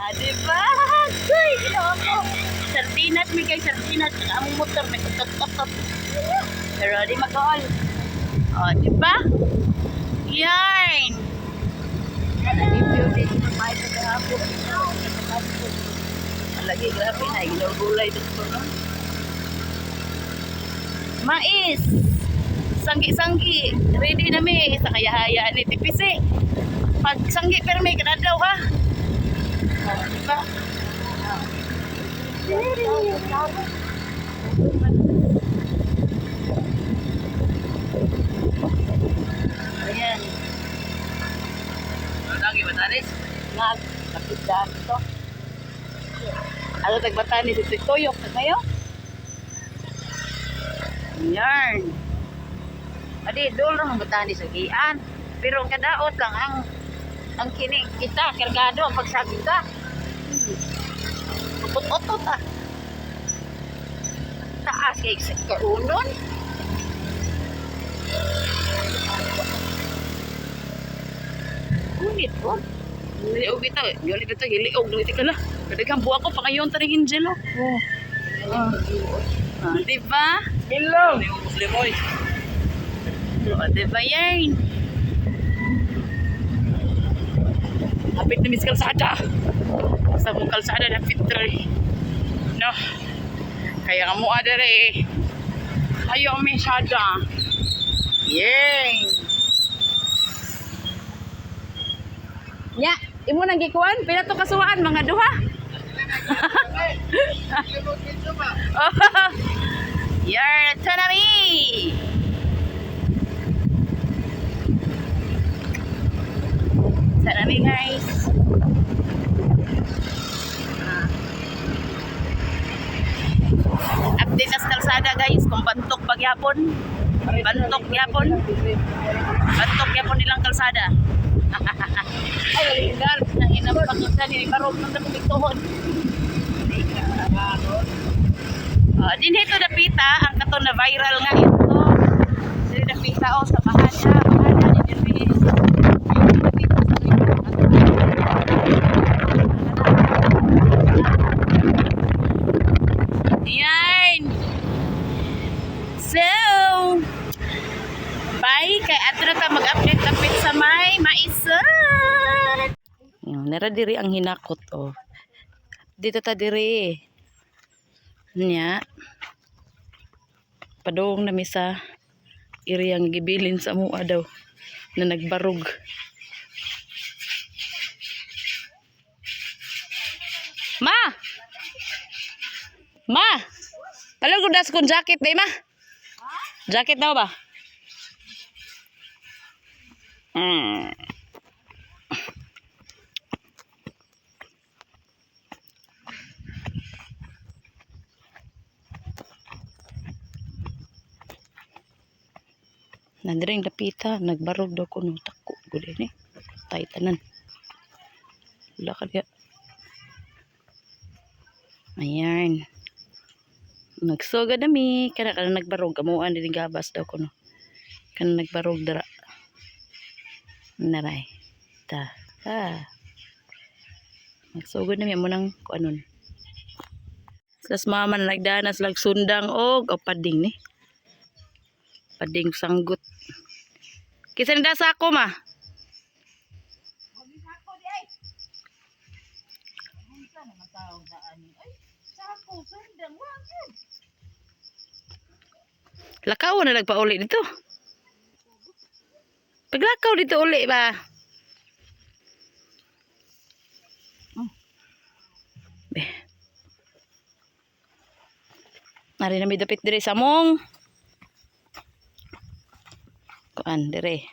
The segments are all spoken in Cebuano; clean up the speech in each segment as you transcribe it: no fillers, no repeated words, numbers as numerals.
Ah, di ba? Uy, ginoo ko. Sardinas mi kay sardinas. Ang among motor may utot-utot. Pero di mag-all. Oh, di ba? Yan. Lagi grabe na ginugulay dito, no? Mais. Sanggi-sanggi. Ready na mi sa kayahaya ni tipisi. Pag sanggi pero may kadadlaw ha. Oh, di ba? Ayan. Lagi Batanes? Nga, kapit daan ito. Ano tagbatanis ito? Tuyok na kayo? Yarn. Adi, doon lang ang batanis sa gian. Pero ang kadaot lang ang kini kita, kargado ang pagsagita. Utot-utot ah. Taas kay sa kaunon. Unit po. Niliog ito. Yun ito, hiliog. Niliog ka na. Kadaghang buwa ko, pangayon taring angel. Oh. Oh. Ah, di ba? Hello! Limoy. Oh, di ba yan? Hapit na mis kalsada. Sa mong kalsada na fitri. No. Kaya nga mo adere eh. Ayaw mi sada. Yay! Nya, imo nang gikuan, pila to kasuwaan mga duha. Yar, tanami. Tanami, guys. Update na sa kalsada, guys, kung bantok pagyapon. Bantok gyapon. Bantok gyapon nilang kalsada. Ay, legal. Nang inampak sa ni barog nang dakong tuhod. Oh, din ito dapita ang kato na viral nga ito. Dili dapita oh sa bahada, bahada ni diri. Dapita sa Yan. So, bye kay ato na ta mag-update dapit sa may maisan. Nara diri ang hinakot oh. Dito ta diri. Nya. Padung na mi sa iriyang gibilin sa mua daw na nagbarog. Ma! Ma! Alam ko das kong jacket day ma. Jacket na ba? Nandiring dapita, nagbarog daw ko nung tako. Gud ni. Tay tanan. Wala ka diya. Ayan. Nagsuga nami. Kana kana nagbarog. Amuan din gabas daw ko no. Kana nagbarog dara. Naray. Ta. Ha. Nagsugod nami amo nang kuanon. Sas mama na nagdanas lag sundang og o pading ni. Pading sanggot. Kisa ni dasa ako ma. Lakaw na nagpauli dito. Paglakaw dito uli ba? Oh. Be. Nari na may dapit dire sa mong. Kuan dire.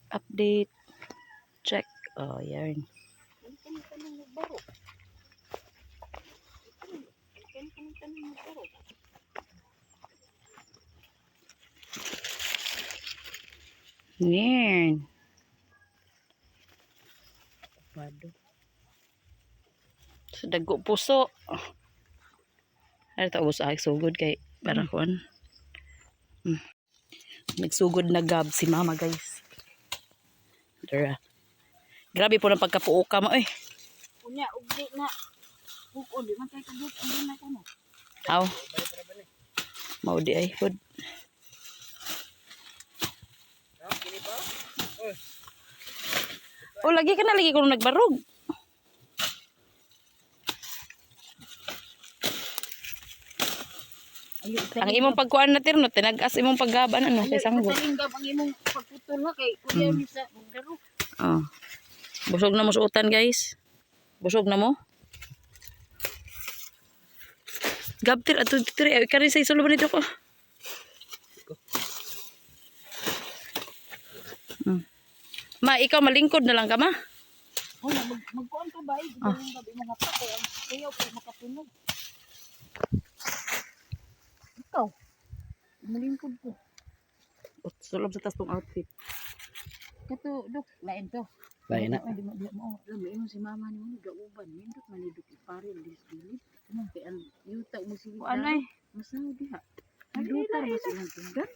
Update. Check. Oh, yarn. Yan. Pado. Sa dagko puso. Ano ito, ubos ay sugod kay para kuan. Nagsugod na gab si mama, guys. Dara. Grabe po ng pagkapuoka mo eh. Unya ug di na bukod di man kay kabut ang na kuno. Aw. Mao di ay pud. Oh, lagi ka na lagi ko nagbarog. Ayo. Ang imong pagkuan na tirno, tinag-as imong paggaban ano kay sanggot. Katalingab ang imong pagputol ha kay kuya ni sa magdaro. Oh. Busog na mo suotan, guys. Busog na mo. Gabtir ato tiri ay kari sa isulo ba nito ko. Ma, ikaw malingkod na lang ka ma. Oh, mag magkuan ka ba ay katalingab imong hapa kay ang kuyaw kay makatunog. Ikaw. Malingkod ko. Sulob sa tas tong outfit. Kato dok lain to. Lain na. Ay, di mo di mo. Alam mo si mama ni mo gauban nindot man ni dok iparil dis gilid. Kumang kay ang yuta mo si Kuan ay. Masaw diha. Dutar mo silang tunggan.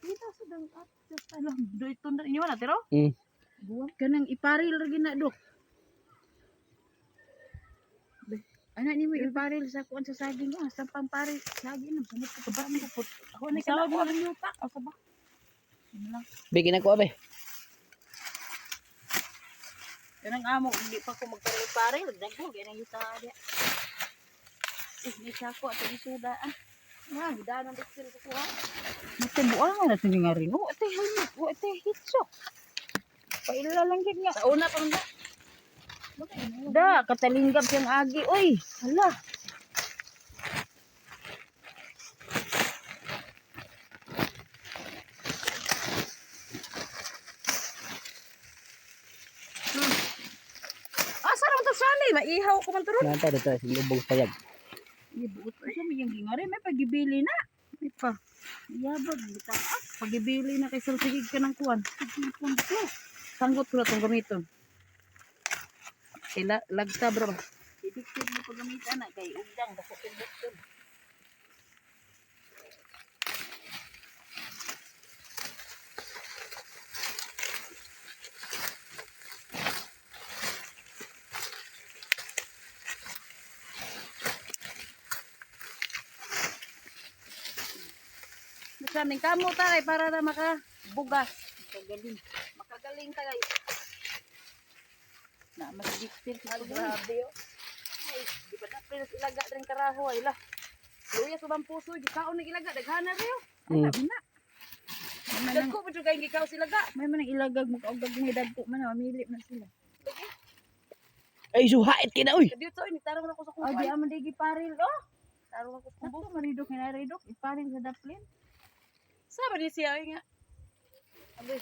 Dito sa dang at alam do ito na inyo na tiro. Buwang kanang iparil ra gina dok. Ana nimo iparil sa kuan sa saging ah, sa pamparil saging na bumot ko ba mo put. Ako na kanang mo ang yuta. Asa ba? Bigyan ako abe. Kanang amo hindi pa ko magparil-paril, dagko kay nang yuta diha. Eh, may sako ato isuda ah. Nga, gidaan ang dexter sa kuha. Mate buang na ito nga rin. O, ate helmet. O, ate hitso. Paila lang gid nga. Sa una pa man ba? Da, katalingab siyang agi. Uy, hala. Ah, saan naman to sani? Maihaw ko man turon. Nanta dito sa lubog payag. Ibuot ko siya, may gingari. May pagibili na. May pa. Yabag, bita. Ah, pagibili na kay salsigig ka ng kuwan. Sanggot ko na itong gamiton. Kay lagtab ra ba? Didiktir mo paggamitan na kay ugdang. Dako kong bukton. Masaming kamo ta kay para na makabugas. Kagaling. Makagaling ta guys. Na mas diktir sa Ay, grabe oh. Ay, di pa na pinas ilaga rin karaho ay la. Luya sa bang puso, gikaon ng ilaga daghana kayo. Na. May manang, Dagko pa jud kay gikaon silaga. may manang ilagag mo kaugag may dagko man mamili man sila. Ay suhait kina oy. Kadiyot sa ni tarong na ko sa Oh, kubo. di aman di giparil oh. Tarong ako sa kubo. Kubo maridok hinaridok iparil sa daplin. Sa ba ni siya ay nga? Abay.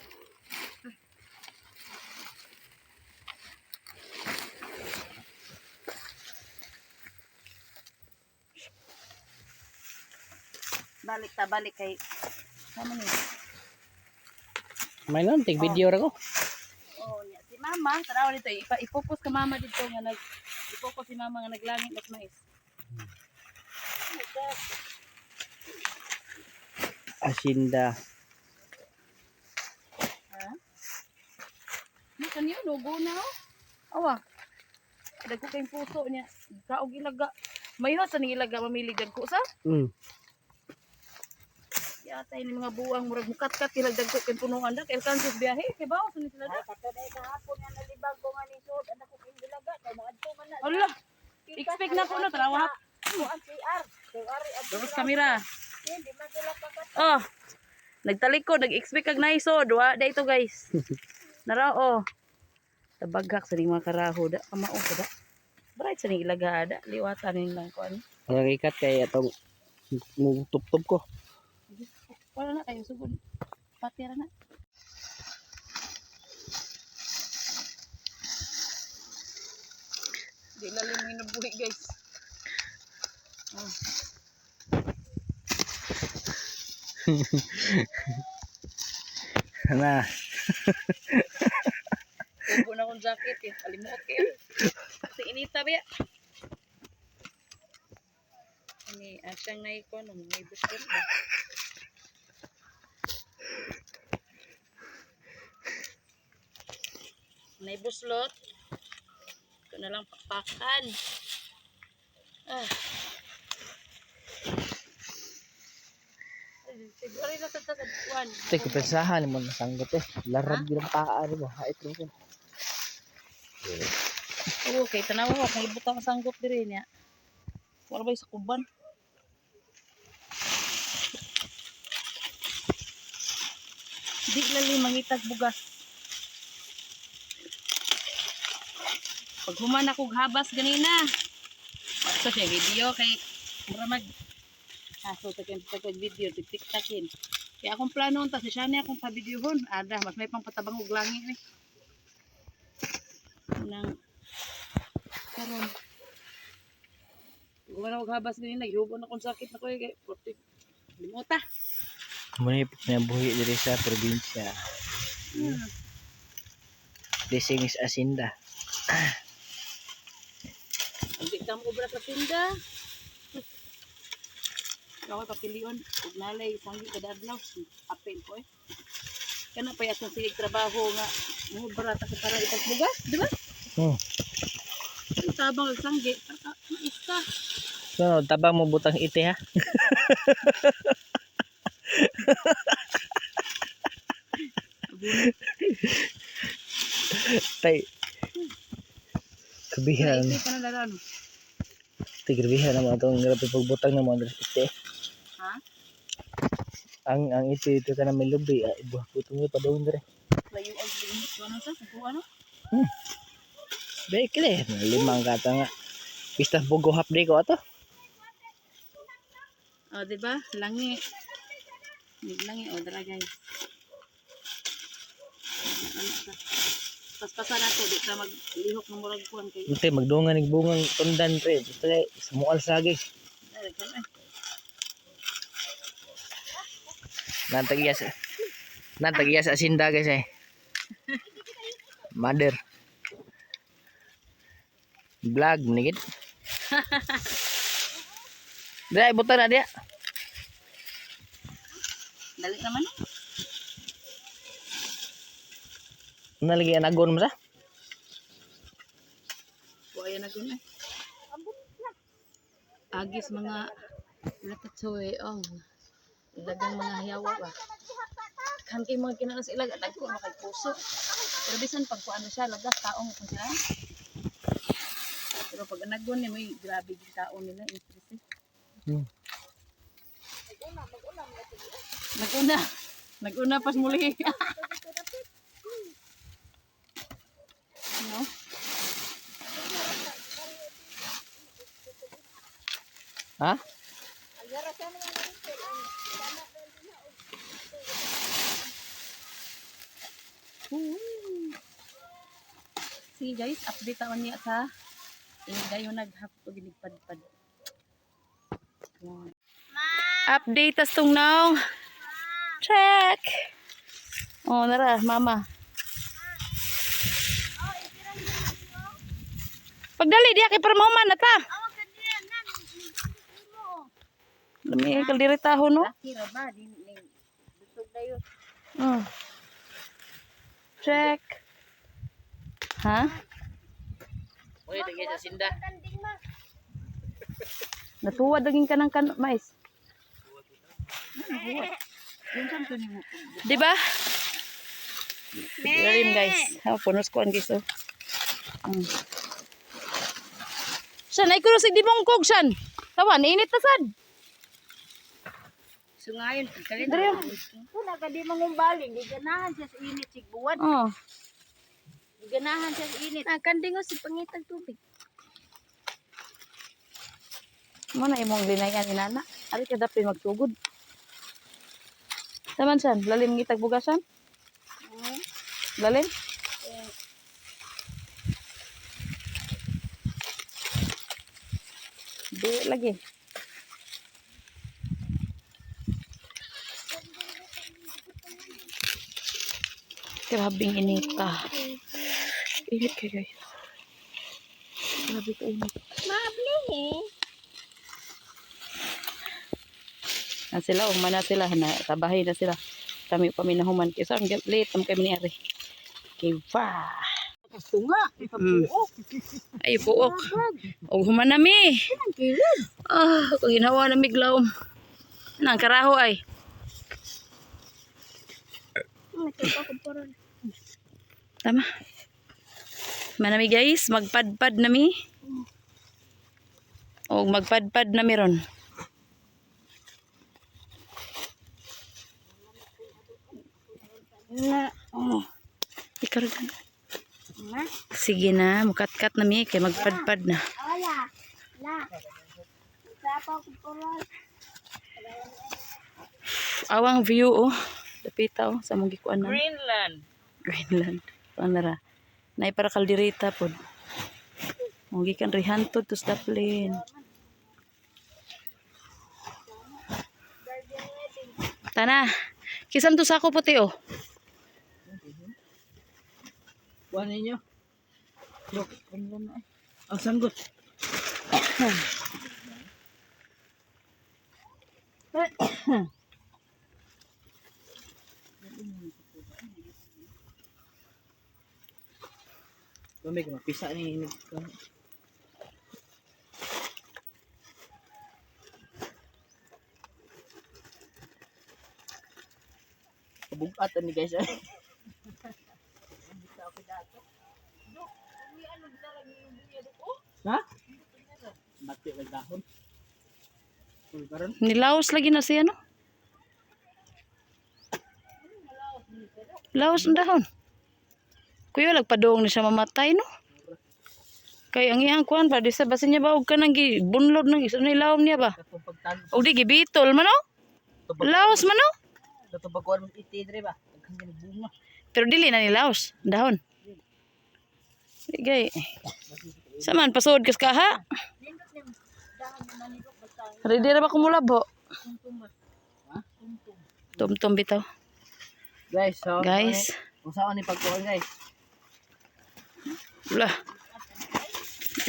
Balik ta balik kay sama ni. May lang take video ra ko. Oh, niya. Si mama, tarawa dito ipa i-focus ka mama dito nga nag i-focus si mama nga naglangit at mais. Asinda. Ha? Ano kaniyo logo na oh. Awa. Dagko kay puso niya. Kaog ilaga. Mayo sa ning ilaga mamili dagko sa. Yatay ni mga buwang murag mukat-kat ilag dagko kay punuan da kay alkansos biyahe kay bawo sa ni sila da. Ay, kato dahil kahapon nga nalibag ko nga ni Sod, anak ko kay Ilaga, kay mga man na. Ala, expect na ko na tarawa. Kuan CR. CR Tapos kamera. Hindi man sila kakat. Oh. Nagtalikod, nag-expect kag naisod. Wa da ito guys. Nara oh. Tabaghak sa ning mga karaho da kamao ka da. Bright sa ning ilaga da. Liwatan ning lang ko ano. Ang ikat kay atong tuptop ko. Wala na kayo sugod. Patira na. Di lalim mo inabuhi guys. Na. Tubo na akong jacket eh. Kalimuot kayo. Kasi inita ba ya? Ni asang na iko no, may buslot ba? May buslot. Ito na lang pakpakan. Ah. Ay, siguro na sa kuan. Tay kumpensahan mo na sanggot eh. Larab gyud ang paa mo. Hait mo. Okay, tanawa ko kung ibutang ang sanggot diri niya. Wala ba sa kuban? Di lali mangitag bugas. Pag human ako habas ganina. Sa siya video kay mura mag aso sa kay sa video tik-tiktakin. Kaya akong plano unta si Shani akong pa-videohon. Ada mas may pang patabang og langi ni. Nang karon wala og habas ganina gihubon akong sakit na ko eh, kay 40 limuta. Muna yung pinabuhi diri sa probinsya. Blessing is asinda. Hindi ka mo obra sa tinda. Ako papilion ug nalay sanggi kada adlaw apil ko eh. Kana pa yatong sige trabaho nga muobra ta sa para ipagbugas, di ba? Hmm. Ang tabang og sanggi para maista. So, tabang mo butang ite ha. Tay. Kabihan. Ite ka na laran. Tay grabihan naman itong grabe pagbutang ng mga ite. Ha? Ang ite ito ka na may lubi. Ah, ibuha ko itong pa doon dire. Layo og ano sa kuha ano? Bekle, limang kata nga. Bista bugo half day ko ato. Oh, di ba? Langi. Naglangi oh, dara guys. Ano sa? Paspasan nato di ka maglihok ng murag kuan kay. Ite magdungan nig bungang tundan pre. Basta kay sumual sagi. Dara ka eh. Nantagiyas. Nantagiyas asinda guys eh. Mother. Vlog nigit. Dai buta na dia. Dali naman eh. Nalagi anagon mo sa? Buaya na gud eh. Agis mga ratatouille oh. Dagang mga hiyawa ba. Kan kay mga kinalas ilag at ko makay puso. Pero bisan pag kuano siya lagas taong kung sila. Pero pag anagon ni may grabe yung tao nila interest eh. Naguna. Naguna pas muli. No? Ha? Sige guys, update ako niya sa dayon naghapot og ginigpadpad. Update tas tong now. Check. Oh, nara, mama. Pagdali diya kay para mahuman na ta. Lami ay kaldirita ho no. Kira ba din ning busog dayon. Check. Ha? Uy, tagiyas asinda. Natuwa daging ka ng kan mais. Di ba? Lalim guys. Ha, punos ko ang guys oh. San ay kuno sig dimongkog san. Tawa init na sad. Sungayon pagkalit. Diri. Kuna ka di mangumbaling, giganahan siya sa init sig buwan. Oh. Giganahan siya sa init. Ah, kanding si pangitag tubig. Mo na imong linayan ni nana. Ari ka dapit magtugod. Taman san, lalim ngitag bugasan? Lalim? Di lagi. Grabing inita. Init kayo guys. Grabe ka init. Mabli eh. Na sila, uma na sila, na tabahay na sila. Kami pa minahuman. Kaya saan, late ang kami ni Ari. Okay, ba. Tunga. Ay, puok. Og human na mi. Ah, kung ginawa na miglawom. Nang karaho ay. Tama. Manami guys, magpadpad na mi. Og magpadpad na mi ron. Na. Oh. Ikaw rin. Na. Sige na, mukatkat na mi kay magpadpad na. Wala. La. Sapa ko pala. Awang view oh. Dapita oh sa mong gikuan na. Greenland. Greenland. Kuan na ra. Nay para kaldereta pod. Mong gikan rihantod to Staplin. Tana. Kisam to sako puti oh. Kuha ninyo. Look. Ang sanggot. Tumig, mapisa ni Kabugat ni guys. Ha? Bati lang dahon. Uy, karon. Nilaos lagi na siya no. Laos ang dahon. Kuya lagpadong na siya mamatay no. Kay ang iyang kuan ba di sa basin niya ba og kanang gibunlod nang isa ni lawom niya ba. Katong pagtag, Og di gibitol man oh. Laos man oh. katong pagkuan mo iti dre ba? Daghan kay bunga. Pero dili na ni laos dahon. Gay. Saman pasod kas kaha. Ready ra ba kumulabo? Tumtum bitaw. Guys, so Guys. Kung saan ni pagkuan guys? Wala.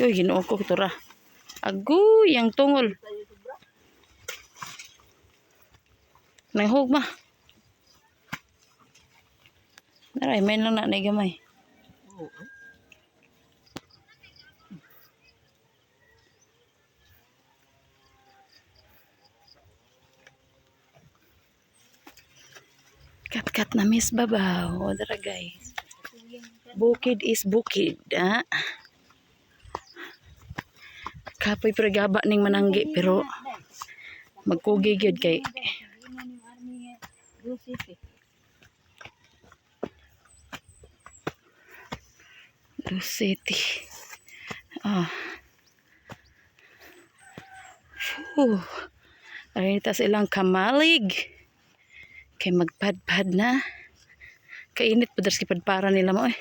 Uy, Ginoo ko tura. Agoy, ang tungol. Nahug ma. Naray, main lang na na gamay. Oo. Kat-kat na miss babaw. O, dara guys. Bukid is bukid. Ah. Kapoy pero gaba ning mananggi pero magkugi gyud kay Blue City. Ah. Whew. Ay, tas ilang kamalig. Kay magpadpad na. Kainit po darsky padpara nila mo eh.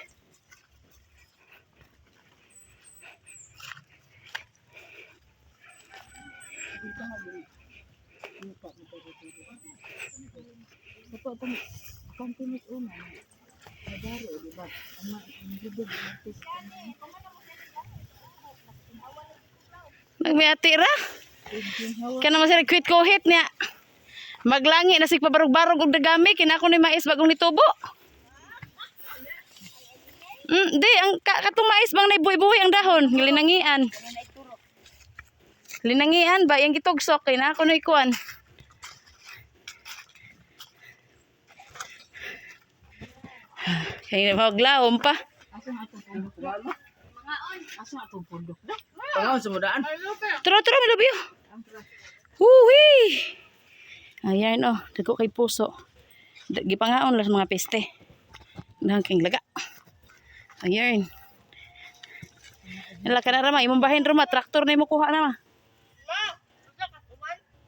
Nagmiati ra. Kana man sila quit kohit niya. Maglangi na sig pabarog-barog og dagami kinako ni mais bagong nitubo. Di ang katong mais bang naibuhi-buhi ang dahon, linangian. Linangian ba yang gitugsok kay na ako na ikuan. Kay maglaom pa. Asa atong pundok? Pangaon sa mudaan. Tara, tara, may labi. Huwi! Ayan, oh. Dago kay puso. Gipangaon lang sa mga peste. Dahang king laga. Ayan. Nala ka na rama. Imong bahin rama. Traktor na imo kuha na ma.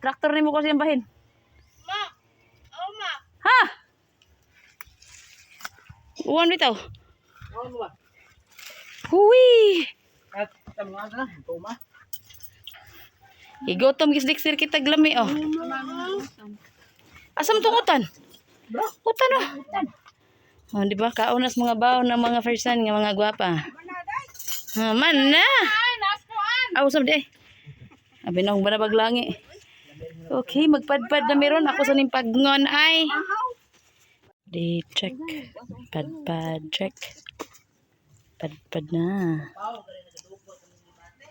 Traktor na imo kuha siyang bahin. Ma. Oh, ma. Ha? Uwan bitaw. Pangaon mo ba? Huwi! At tamungan na, tuma. Igutom gisdik sir kita glami oh. Asam tong utan? Utan oh. Oh, di ba kaunas mga baw ng mga first hand nga mga gwapa. Ha, man na. Aw sab di. Abi na banabag langi. Okay, magpadpad na meron ako sa ning pagngon ay. Di check. Padpad check. Padpad na.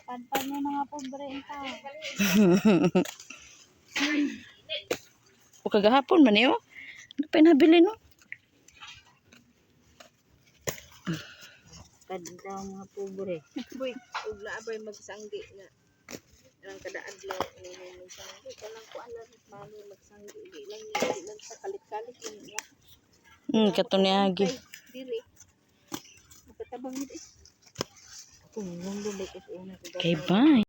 Padpad mo mga pobre ang tao. O kagahapon man eh, oh. Ano pa yung nabili no? Padpad mga pobre. Boy, ug laabay magsanggi na. Ang kada adlaw ini magsanggi kanang kuan lang mami magsanggi di lang di lang sa kalit-kalit lang niya. Kato ni Agi. Diri. Makatabang nito. Okay, bye.